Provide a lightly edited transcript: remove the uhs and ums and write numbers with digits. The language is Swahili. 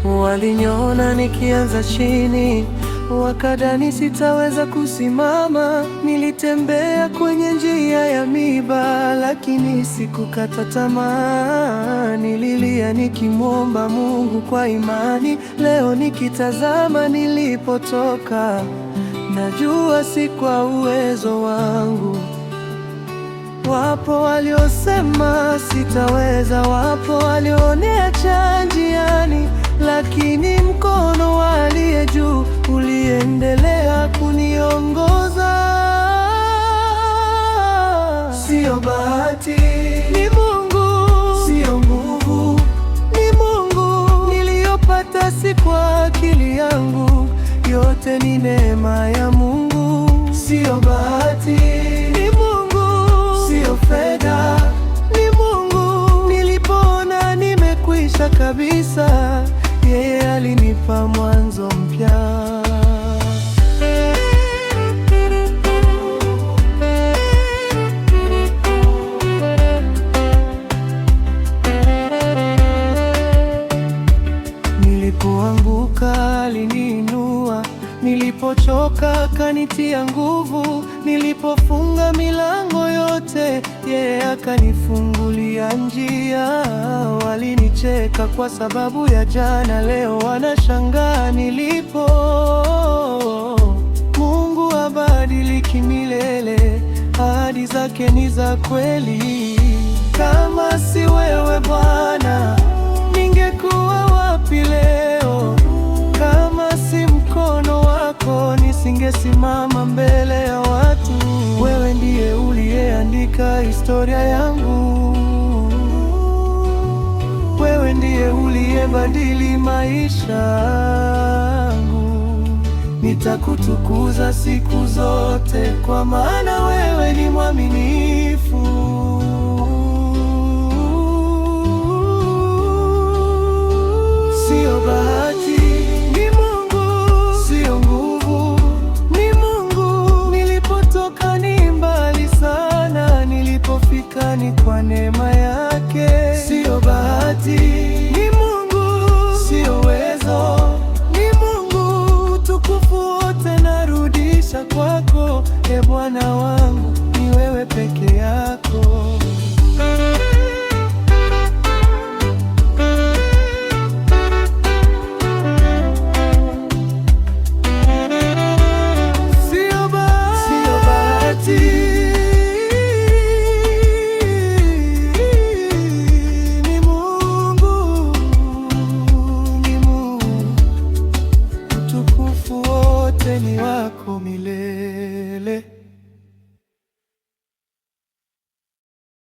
Waliniona nikianza chini, wakadhani sitaweza kusimama. Nilitembea kwenye njia ya miba, lakini sikukata tamaa. Nililia nikimwomba Mungu kwa imani. Leo nikitazama nilipotoka, najua si kwa uwezo wangu. Wapo waliosema sitaweza, wapo walioniacha njiani, lakini mkono wa aliye juu uliendelea kuniongoza. Sio bahati, ni Mungu, sio nguvu, ni Mungu. Niliyopata si kwa akili yangu, yote ni neema ya Mungu. Sio bahati, ni Mungu, sio fedha, ni Mungu. Nilipoona nimekwisha kabisa, yeye alinipa mwanzo mpya. Nilipoanguka aliniinua, nilipochoka akanitia nguvu, nilipofunga milango yote, yeye akanifungulia njia. Walinicheka kwa sababu ya jana, leo wanashangaa nilipo. Mungu habadiliki milele, ahadi zake ni za kweli. Kama si wewe Bwana, ningekuwa wapi leo? Kama si mkono wako, nisingesimama mbele ya watu. Wewe ndiye uliyeandika historia yangu, wewe ndiye uliyebadili maisha yangu. Nitakutukuza siku zote, kwa maana wewe ni mwaminifu. Sio bahati, ni Mungu, sio nguvu, ni Mungu. Nilipotoka ni mbali sana, nilipofika ni kwa neema yake. Sio bahati, ni Mungu, sio uwezo, ni Mungu. Utukufu wote narudisha kwako, e Bwana wangu.